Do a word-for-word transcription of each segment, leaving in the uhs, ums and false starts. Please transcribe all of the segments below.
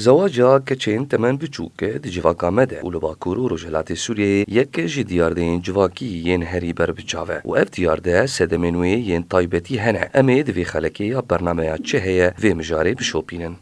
Zewaca keçên temen biçûk di civaka me de û li Bakur û Rojhilatê Sûriyeyê yek ji diyardeyên civakî yên herî berbiçav e û ev diyarde sedemên wê yên taybetî hene. Em ê di vê xelekê ya bernameya Çi Heye vê mijarê bişopînin.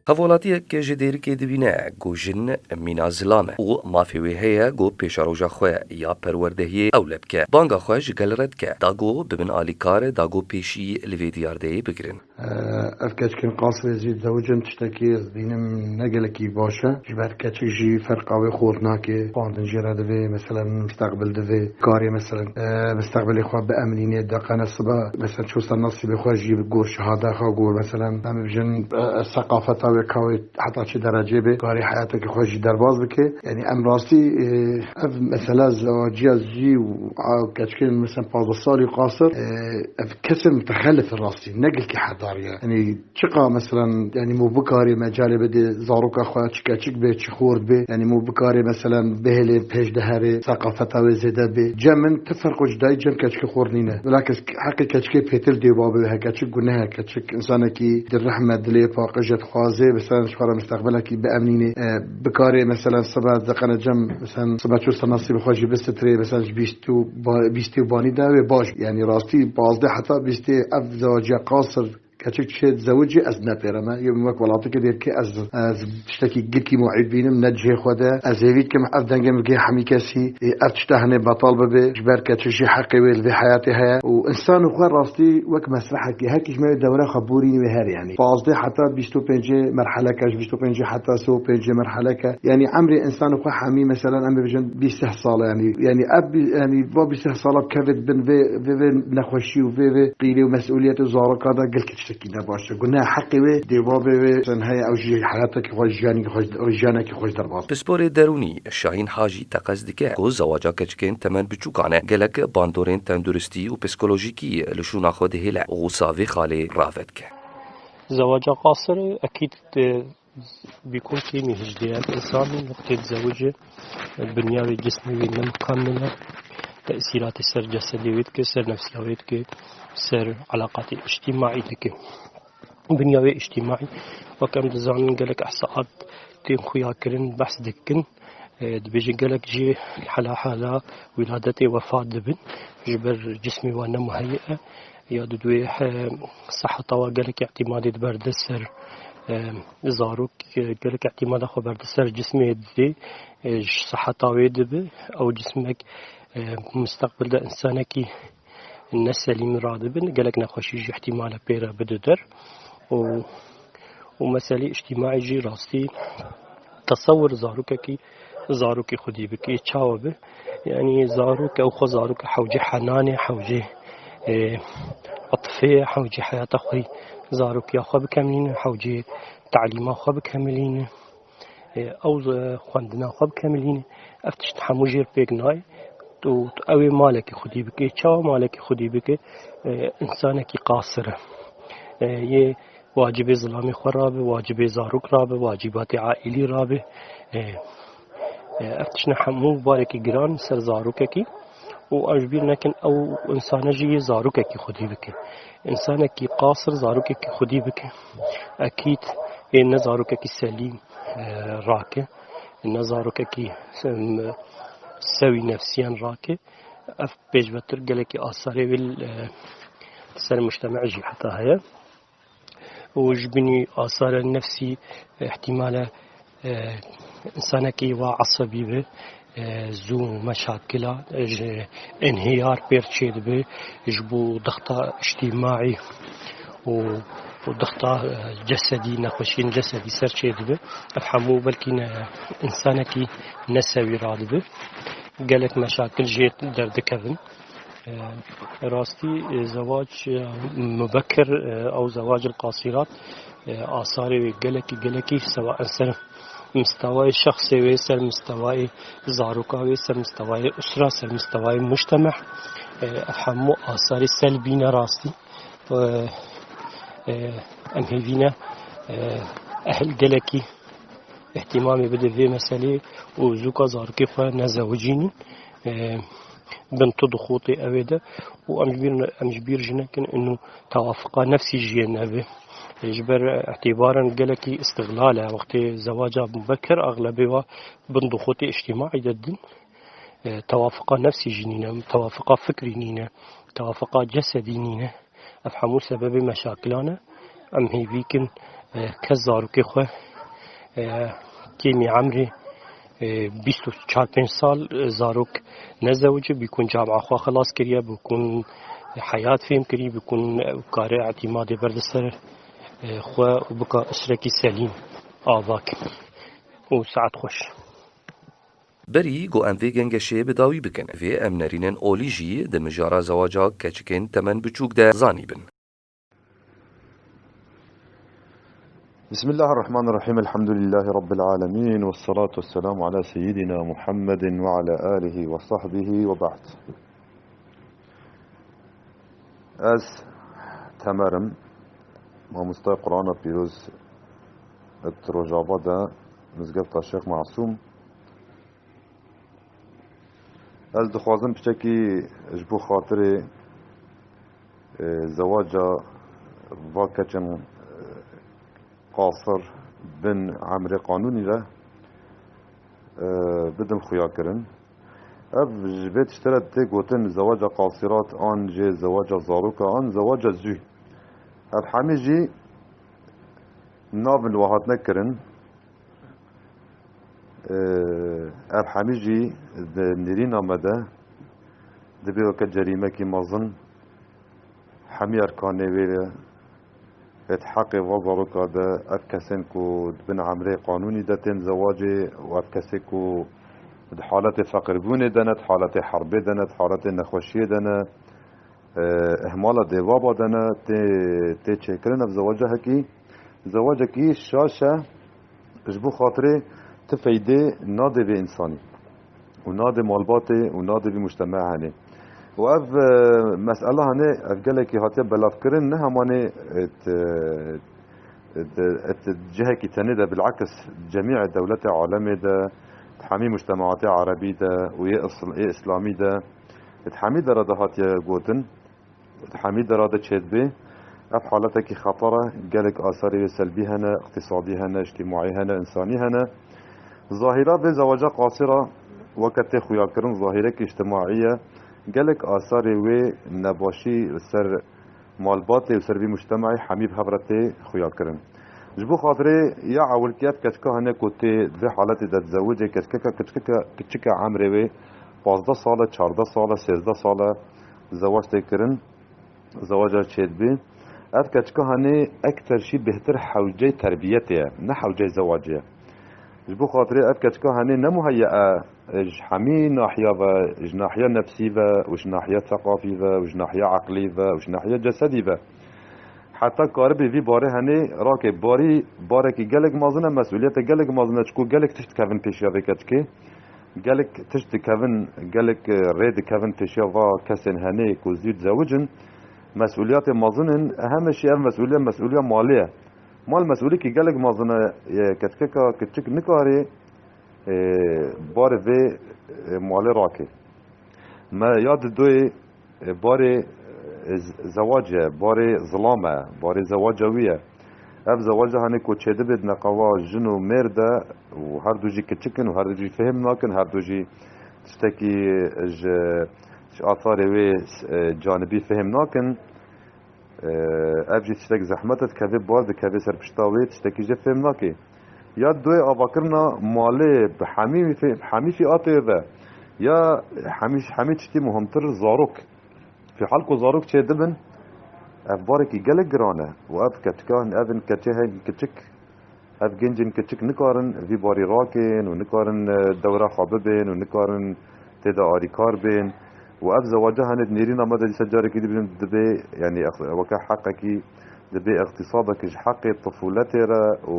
Hevaltiyek ji Dêrikê dibîne ku jin mîna zilam e û mafê wê heye ku pêşeroja xwe ya perwerdehiyê ewle bike, banga xwe ji gel re dike, da ku bibin alîkar, da ku pêşî li vê diyardeyê bigirin. Ev keçikên qasirê zî zewicin tiştekî ez dibînim ne gelekî baş e. Ji ber keçik jî ferqa wê xurt nake. Xwendin jê re divê, meselen, mustaqbil divê. Karê, meselen, e, mustaqbilê xwe biemnînê, deqene sibe, meselen, çû ser nasîbê xwe jî gor şehada xwe gor, meselen, em bibijin, e, e, seqafeta wê ka wê heta çi derecê bê, karê heyatekê xwe jî derbas bike. Yanî em rastî, e, ev mesele zewaciya zî û a keçikên, meselen, pazdeh salî qasir, e, ev kesên mutexelif in rastî, ne gelkî hedar ye. Yanî çiqa, meselen, yanî mû bikarê mecalê bidê zaroka xwe, çi keçik bê, çi xort bê, yanî mû bikarê, meselen, bihêlê pêş de herê, seqafeta wê zêde bê. Cem min ti ferq û cudayî cem keçikê xort nîne. Bilakis heqê keçikê pêtir dê babê wê heke çi guneh heke çi. Çik insanekî di rehme dilê paqij e dixwaze, mesela ji xwe re mustaqbelekî biemnînê, e, bikarê, mesela sibe deqene cem, mesela sibe çû ser nasîbê xwe jî bisitirê, mesela ji bîst û ba-, bîstê û banî de wê baş. Yanî rastî pazdeh heta bîstê ev zewaciya qasir keçik çê dizewicî ez nepêreme. Yê min wek welatekê dêrkê ez, ez tiştekî girkî muîb bînim, ne cihê xwe de. Ez hêvî dikim ev dengê min bigihê hemî kesî, ê ev tişta hinê betal bibe. Ji ber keçik jî heqê wê li vê heyatê heye û însan û xwe rastî wek mesrehekê, her kî ji me wê dewre xwe borînî wê her, yanî pazdeh heta bîst û pêncê merheleke, ji bîst û pêncê heta sê û pêncê merheleke. Yanî emrê însan û xwe hemî, meselen, em bibêjin bîst sal e, yanî, yanî ev bî-, yanî va bîst sala bikeve bin vê, vê, vê nexweşî û vê, vê qîrê û mesûliyetê û zaroka de gelkî tiştekî ne baş e. Guneh heqê wê dê babê wê sen heye, ew jî heyatekî xwe, jiyanekî xwe, jiyanekî xwe ji derbas. Pisporê derûnî Şahîn Hacî teqez dike ku zewaca keçikên temen biçûkan e gelek bandorên tenduristî û psîkolojîkî li şûna xwe dihêle û wisa vê xalê rave dike. Zewaca qasir, ekîd, e, bîkûn têmî hijdê ev însan wextê dizewicê, e, binya wê cismê wê ne mukamil e. Tesîratê ser cesedê wê dike, ser nefsiya wê dike, ser eleqatê îctîmaî dike. Binya wê îctîmaî, wek em dizanin, gelek ihsaat tên xuyakirin, behs dikin. E, dibêjin gelek jî hela hela wîladetê wefat dibin, ji ber cismê wan ne muheyî e, ya di dwê, e, seheta wan gelek îtîmadê diberde ser, e, zarok, e, gelek îtîmada xwe berde ser cismê didê, e, ji seheta wê dibe, ew cismek, e, mustaqbil de însanekî ne selîm radibin, gelek nexweşî jî îhtîmal e pê re bide der. Û, û meselê îctîmaî jî rastî tesewir zarokekî, zarokê xwedî bike, çawa be? Yanî zarok ew xwe zarok e, hewcê henanê, hewcê, e, etifê, hewcê heyata xwe, zarokiya xwe bikemilîne, hewcê telîma xwe bikemilîne. E, ew, e, xwendina xwe bikemilîne. Ev tişt hemû jêr pêk nayê. Tu, tu ew ê malekî xwedî bike. Çawa malekî xwedî bike? E, însanekî qasir e. E, yê wacibê zilamê xwe rabe, wacibê zarok rabe, wacîbatê aîlî rabe. E, e, ev tiştine hemû barekî giran ser zarokekî. Û ew ji bîr nekin, ew însane jî yê zarokekî xwedî bike. Însanekî qasir zarokekî xwedî bike, ekîd ê ne zarokekî selîm, e, rake, ne zarokekî, em, sewî nefsiyan rake. Ev pêşvetir gelekî asarê wê, e, ser mujteme jî heta heye. Û ji binî asarên nefsî, e, îhtîmal e, e, însanekî wa esebî be, e, zû meşakila, e, ji înhiyar pêr çêdibe, ji bo dixta îctîmaî û, û dixta, e, cesedî, nexweşiyên cesedî ser çêdibe. Ev hemû belkî ne, însanekî nesewî radibe. Gelek meşakil jê derdikevin. E, rastî, e, zewac, e, mubekir, e, ew zewac el qasîrat, e, asarê wê gelekî, gelekî sewa-, ser mistewayê şexsê wê, ser mistewayê zaroka wê, ser mistewayê usra, ser mistewayê mujteme, e, ev hemû asarê selbî ne rastî. E, e, em hêvî ne, e, ehl gelekî îhtîmamê bide vê meselê û zûka zarokê xwe nezewicînin. E, bin tu dixotê ew ê de û em ji bîr, em ji bîr jî nekin inu tewafiqa nefsî jî yê nebe. Ji ber îtibaran gelekî îstixlal e. Wextê zewaca Ebûbekir axlebê wa bin dixotê îctîmaî de din. E, tewafiqa nefsî jî nîne, tewafiqa fikrî nîne, tewafiqa cesedî nîne. Ev hemû sebebê meşakilan e. Em hêvî kin, e, kes zarokê xwe, e, kêmî emrê, e, bîst û çar pênc sal, e, zarok nezewicî, bikun camia xwe xilas kiriye, bikun heyat fêm kirî, bikun, e, kare îtîmadê berde ser, e, xwe û bika usrekî selîm ava kin û saet xweş. Berî ku em vê gengeşê bi dawî bikin, vê em nerînên olî jî di mijara zewaca keçikên temen biçûk de zanîbin. بسم الله الرحمن الرحيم. الحمد لله رب العالمين، والصلاة والسلام على سيدنا محمد وعلى آله وصحبه وبعد. Ez Temer im, mamosta Qur'ana Pîroz di Rojava de, mizgefta Şêx Masûm. Ez dixwazim piçekî ji bo xatirê, e, zewaca va keçin, e, qasir bin emrê qanûnî re, e, bidim xuyakirin. Ev ji vê tişte re tê gotin zewaca qasirat an jê zewaca zaroka an zewaca zû. Ev hemî jî navin wa hatine kirin. Ev hemî jî di nêrîna me de dibê weke cerîmekî mezin hemî erkanê wê de, di heqê va zaroka de, ev kesên ku di bin emrê qanûnî de tên zewacê û ev kesê ku di haletê feqirbûnê de ne, di haletê herbê de ne, di haletê nexweşiyê de ne, e, ihmala dêvaba de ne, tê, tê çêkirin. Ev zewaca hekî, zewacekî şaş e, ji bo xatirê ti feydê nadê vê însanî û nadê malbatê û nadê vî mujtema henê. Û ev, e, mesele henê, ev gelekî hatiye belavkirin, ne hemanê, e, t-, e, t-, e, t-, cihekî tenê de, bilakis cemî dewletê alemê de, hemî mujtemaatê erebî de û yê isl-, yê îslamî de, Di hemî dera de hatiye gotin, di hemî dera de çêdibê. Ev haletekî xeter e, gelek asarê wê selbî hene, îqtîsadî hene, îctîmaî hene, însanî hene. Zahîra vê zewaca qasira weke tê xuyakirin, zahîrekî îctîmaî ye. Gelek asarê wê nebaşî li ser malbatê û ser vî mujtemeyê hemî bi hev re tê xuya kirin. Ji bo xatirê ya ewilkî ev keçika hene ku tê di vê haletê de dizewicê, keçikeka, keçikeka, kiçika emrê wê pazdeh sal e, çardeh sal e, sêzdeh sal e zewac tê kirin, zewaca çêdibî. Ev keçika hene ekter jî bêhtir hewceyê terbiyetê ye, ne hewceyê zewacê ye. Ji bo xatirê ev keçika henê ne muheyya e, ji hemî nahiya ve, ji nahiya nefsî ve û ji nahiya seqafî ve û ji nahiya eqlî ve û ji nahiya cesedî ve. Heta karibê vî barê henê rake. Barî, barekî gelek mezin e, mesûliyete gelek mezin e, çiku gelek tişt dikevin pêşiya vê keçikê. Gelek tişt dikevin, gelek, e, rê dikevin pêşiya va kesên henê ku zû dizewicin. Mesûliyetê mezin in, heme şî ev mesûliye, mesûliya malê ye. Mal mesûlîkî gelek mezin e, yê keçikeka kiçik nikarê, e, barê vê, e, malê rake. Me ya di doyê, e, barê, e, z-, zewac e, barê zilam e, barê zewaca wî ye. Ev zewaca henê ku çêdibe di neqawa jin û mêr de û her du jî kiçik in û her du jî fihim nakin, her du jî tiştekî ji, ji asarê wê, e, canibî fihim nakin. Ev jî tiştek zehmet e, dikeve bar, dikeve ser pişta wê, tiştekî jê fêm nake. Ya doyê avakirina malê bi hemî fê-, hemî fîatê ve, ya hemî, hemî tiştî muhimtir zarok. Fîhal ku zarok çêdibin, ev barekî gelek giran e. Û ev keçikan, ev in keçê hên kiçik, Ev gencên kiçik nikarin vî barî rakên û nikarin, e, dewra xwe bibên û nikarin tê de arîkar bên. Û ev zewaca henê di nêrîna me de dîsa carekî dî bînin dibê, yanî ex-, weke heqekî dibê îqtîsadek ji heqê tifûletê re û,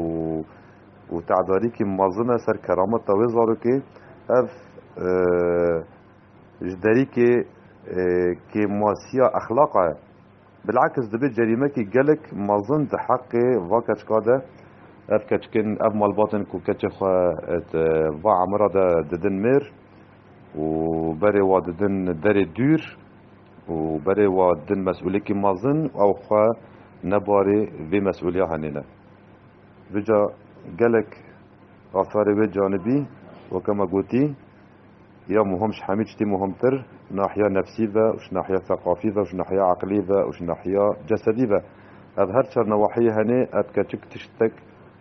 û tedarîkî mezin e ser kerameta wê zarokê. Ev, e, ji derîkê, e, kêmasiya exlaqa ye. Bilakis dibe cerîmekî gelek mezin di heqê va keçika de. Ev keçikên, ev malbatên ku keçê xwe, e, di va emira de didin mêr, û berê wa didin derê dûr û berê wa didin mesûlekî mezin, ew xwe nebarê vê mesûliya henê ne. Vêca gelek asarê wê canibî, weke me gotî, ya muhim ji hemî tiştî muhimtir, nahiya nefsî ve û ji nahiya seqafî ve û ji nahiya eqlî ve û ji nahiya cesedî ve. Ev her çar newahiyê henê, ev keçik tiştek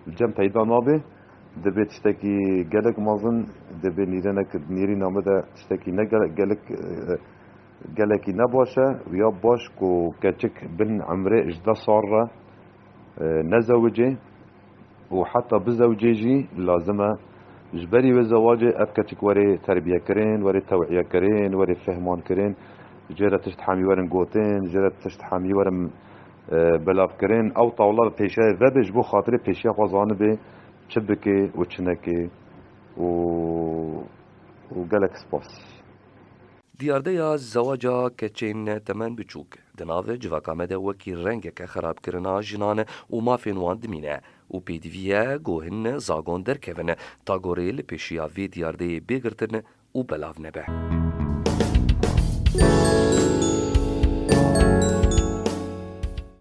li cem peyda nabe. Dibê tiştekî gelek mezin, dibê nîrenek, nîrîna min de tiştekî ne gele-, gelek, e, gelekî ne baş e û ya baş ku keçik bin emrê ji deh sal re, e, nezewicê û heta bizewicê jî lazim e ji berî wê zewacê ev keçik were terbiyekirin, were tew'iyekirin, were fehmankirin, jê re tişt hemî werin gotin, jê re tişt hemî werin, e, belavkirin. Ew tawla pêşiyayê vebe ji bo xatirê pêşiya xwe zanibe çi bike û çi neke û, û gelek spas. Diyardeya zewaca keçên temen biçûk di nav civaka me de wekî rengeke xerabkirina jinan û mafên wan dimîne û pêdivî ye ku hin zagon derkevin, ta gorê li pêşiya vê diyardeyê bê girtin û belav nebe.